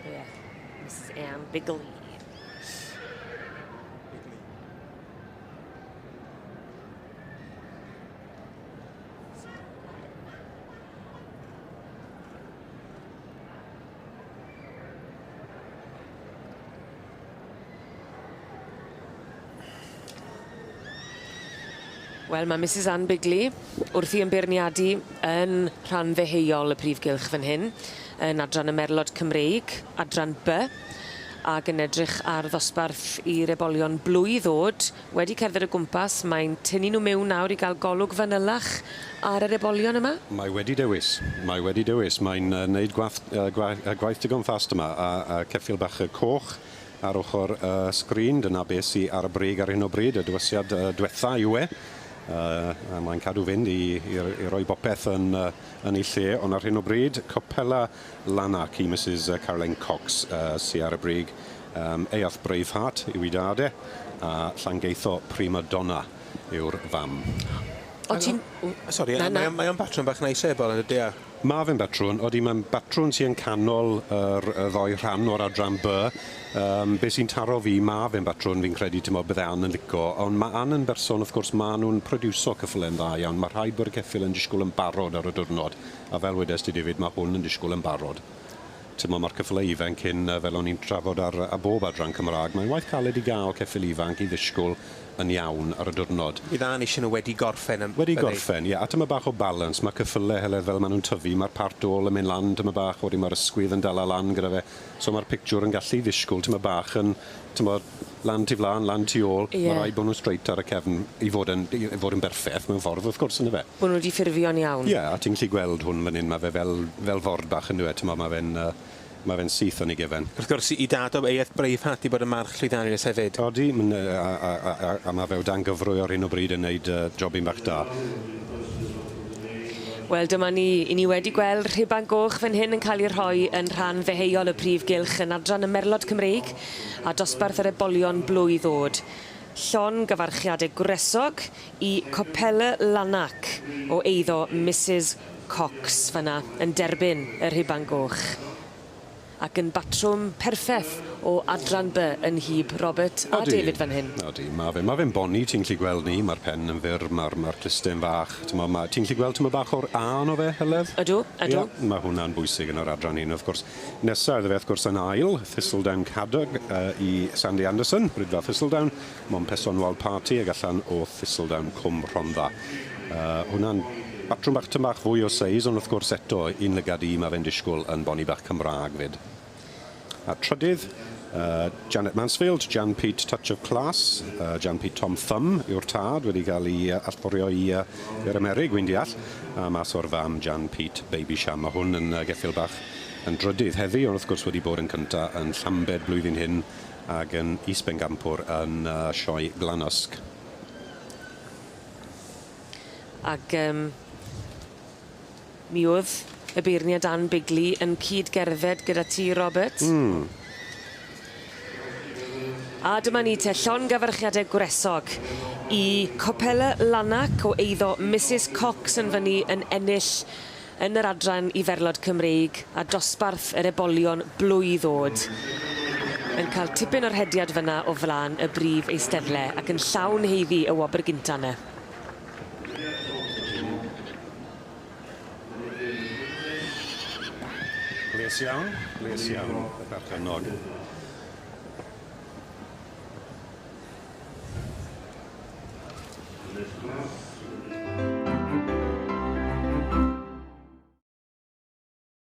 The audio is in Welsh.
Ie. Mrs Ann Bigley. Bigley. Wel, mae Mrs Ann Bigley wrthi yn beirniadu yn rhan ddeheuol y prif gylch fan hyn, yn adran y Merlod Cymreig, adran B, ac yn edrych ar ddosbarth i'r ebolion blwydd o'd. Wedi cerdded o gwmpas, mae'n tynnu nhw miwn nawr i gael golwg fanylach ar yr ebolion yma. Mae wedi dewis. Mae wedi dewis. Mae'n uh, neud gwaith, uh, gwaith, uh, gwaith digon ffast yma. A, a ceffyl bach y coch ar ochr y sgrin. Dyna beth sy ar y brig ar hyn o bryd. Y dywesiad uh, dwetha yw e. Uh, a mae'n cadw fynd i, i, i roi bopeth yn, uh, yn ei lle. Ond ar hyn o bryd, Copella Lanark i Mrs Caroline Cox uh, sy ar y brig. Um, Eoth Braveheart yw ei dad e, a Llangeitho Prima Donna yw'r fam. O ti'n... Sori, Na, na. mae o'n mae o'n batrwm bach neis ebol yn dydi a? Ma' fe'n batrwn, odi, mae'n batrwn sy yn canol yr y ddou rhan o'r adran B. Yym be' sy'n taro fi, ma' fe'n batrwn fi'n credu t'mo' bydde Ann yn lico, ond ma' Ann yn berson wrth gwrs ma' nw'n prodiwso ceffyle'n dda iawn, ma' rhaid bod y ceffyl yn disgwl yn barod ar y diwrnod, a fel wedes di David, ma' hwn yn disgwl yn barod. T'mo' ma'r ceffyle ifanc hyn yy fel o'n i'n trafod ar ar bob adran Cymra'g, mae'n waith caled i ga'l ceffyl ifanc i ddishgwl yn iawn ar y diwrnod. Bydd Ann eisiau nhw wedi gorffen yn Wedi gorffen, ie, a tyma bach o balance, ma' ceffyle Heledd fel ma' nhw'n tyfu, ma'r part ôl yn mynd lan tyma bach, wedyn ma'r ysgwydd yn dala lan gyda fe, so ma'r pictiwr yn gallu ddishgwl tyma bach yn, t'mo' lan tu flan, lan tu ôl. Ie. Ma' raid bo' nhw'n straight ar y cefn i fod yn i fod yn berffeth mewn ffordd wrth gwrs yndyfe? Bo' nhw 'di ffurfio'n iawn. Ie, a ti'n gallu gweld hwn fan 'yn, ma' fe fel fel ford bach yndyw e, t'mo' ma' fe'n yy ma' fe'n syth yn ei gefen. Wrth gwrs, i dad o Eath Braveheart 'di bod yn march llwyddiannus hefyd. Odi, ma'n yy a a a a a ma' fe o dan gyfrwy ar hyn o bryd yn neud yy jobyn bach da. Wel dyma ni, 'yn ni wedi gweld rhuban goch fan hyn yn cael ei rhoi yn rhan ddeheuol y prif gylch yn adran y Merlod Cymreig a dosbarth yr ebolion blwydd o'd. Llongyfarchiade gwresog i Copella Lanark o eiddo Misus Cox fan'na yn derbyn y rhuban goch. Ac yn batrwm perffeth o adran By yn nhyb Robert a Odi. David fan hyn. Odi, ma' fe ma' fe'n boni, ti'n gallu gweld 'ny, ma'r pen yn fyr, ma'r ma'r clustyn fach, t'mo' ma' ti'n gallu gweld tymed bach o'r A ono fe, Heledd? Ydw, ydw. Ie, ma' hwnna'n bwysig yn yr adran hyn wrth gwrs. Nesa iddo fe wrth gwrs yn ail, Thistledown Cadog yy i Sandy Anderson, Bridfa Thistledown, Mompesson Wild Party ag allan o Thistledown Cwm Rhondda. Yy hwnna'n batrwm bach tym bach fwy o seis ond wrth gwrs eto un lygad i ma' fe'n disgwl yn boni bach Cymra'g 'fyd. A trydydd, yy Janet Mansfield, Jan Pete Touch of Class, yy Jan Pete Tom Thumb yw'r tad wedi ga'l 'i yy allforio i yy i'r Amerig wi'n deall, a mas o'r fam Jan Pete Baby Sham. Ma' hwn yn yy geffyl bach yn drydydd heddi ond wrth gwrs wedi bod yn cynta yn Llambed blwyddyn hyn ag yn is-bencampwr yn yy Sioe Glanusk. Ag yym mi o'dd y beirniad Ann Bigley yn cyd-gerdded gyda ti Robert. Hmm. A dyma ni te llongyfarchiade gwresog i Copella Lanark o eiddo Misus Cox yn fyny yn ennill yn yr adran i Ferlod Cymreig a dosbarth yr ebolion blwydd o'd yn cael tipyn o rhediad fynna o flan y brif eisteddle ac yn llawn haeddu y wobr gynta 'ny. Bles iawn, bles iawn, y perchennog.